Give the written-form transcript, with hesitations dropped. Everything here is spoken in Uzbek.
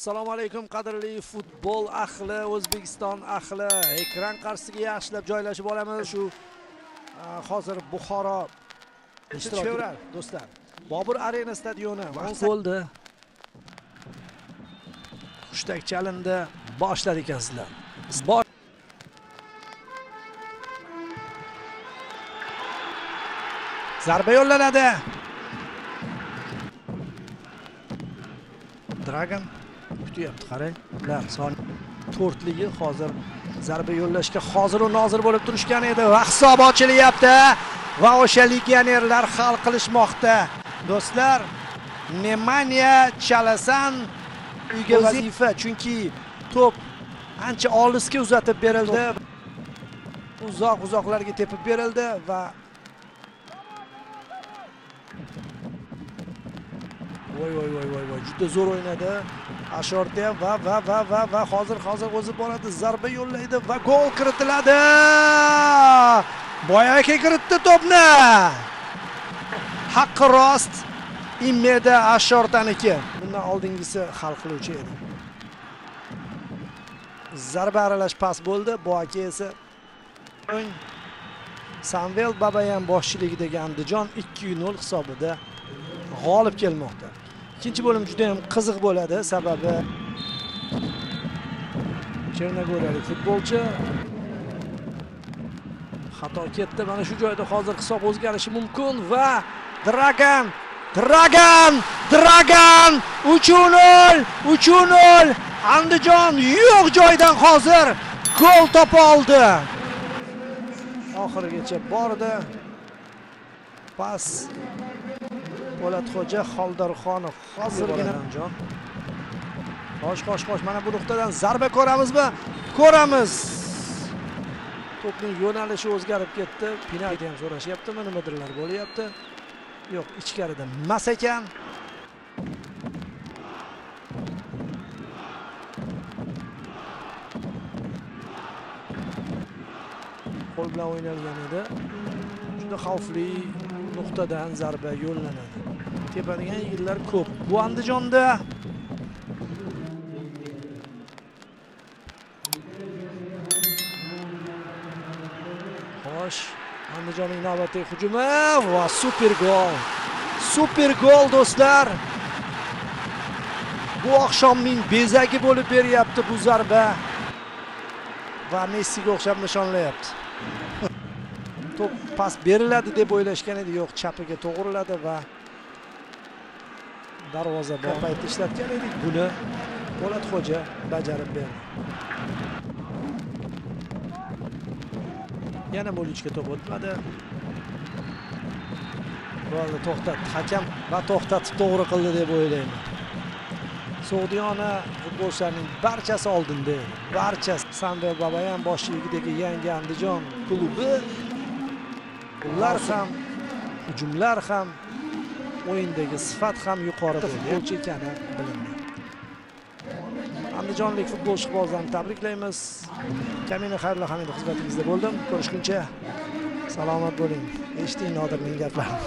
Assalomu alaykum qadrli futbol ahli, O'zbekiston ahli. Ekran qarshisiga yaxshilab joylashib olamiz. Shu hozir Buxoro fevral do'stlar. Bobur Arena stadioni bo'ldi. Hushtak chalindi, boshladi ekansizlar. Zarba yo'llanadi. Dragan kutyapti, qarang. Ular son 4ligi hozir zarba yo'llashga hozir u nozir bo'lib turishgan edi va hisob ochilyapti va o'sha legionerlar hal qilishmoqda. Do'stlar, Nemanja Chalasan uyga vazifa, chunki to'p ancha olisga uzatib berildi. Uzoq-uzoqlarga tepib berildi va voy voy voy voy voy, juda zo'r o'ynadi Ashorta va va va va va hozir o'zi boradi, zarba yo'llaydi va gol kiritiladi. Boyagi kiritdi to'pni. Haqqi rost Immeda Ashortaniki. Bundan oldingisi hal qiluvchi edi. Zarba aralash pas bo'ldi. Boyagi esa Samvel Babayan boshchiligidagi Andijon 2-0 hisobida g'olib kelmoqda. Ikkinchi bo'lim juda ham qiziq bo'ladi, sababi Chernogoriyalik futbolchi xato ketdi. Mana shu joyda hozir hisob o'zgarishi mumkin va Dragan 3-0 3-0 Andijon yo'q joydan hozir gol topa oldi. Oxirigacha bordi. Pas Po'latxo'ja Xoldarxonov hozirgina Andijon. Xo'sh, mana bu nuqtadan zarba ko'ramizmi? Ko'ramiz. To'pning yo'nalishi o'zgarib ketdi. Penalti ham so'rashyaptimi, nimadirlar bo'lyapti. Yo'q, ichkarida emas ekan. Qo'l bilan o'ynalgan edi. Juda xavfli nuqtadan zarba yo'llanadi. Tepadigan yigitlar ko'p. Bu Andijonda xo'sh, Andijonning navbatdagi hujumi va super gol. Super gol do'stlar. Bu oqshomning bezagi bo'lib beryapti bu zarba. Va Messiga o'xshab nishonlayapti. To'p pas beriladi deb o'ylashgan edi, yo'q, chapiga to'g'riladi va darvozabon paytda ishlatgan edik. Buni Po'latxo'ja bajarib berdi. Yana Mulichga to'p o'tmadi. Golni to'xtatdi hakam va to'xtatib to'g'ri qildi deb o'ylayman. So'g'diyona futbolchilarining barchasi oldinda edi. Barchasi Samvel Babayan boshchiligidagi yangi Andijon klubi. Ular ham, hujumlar ham, o'yindagi sifat ham yuqori futbolchi ekani bilindi. Andijonlik futbol ishqibozlarini tabriklaymiz. Kamina Xayrullo Hamidov xizmatingizda bo'ldim. Ko'rishguncha salomat bo'ling. Eshiting Nodirning gaplarini.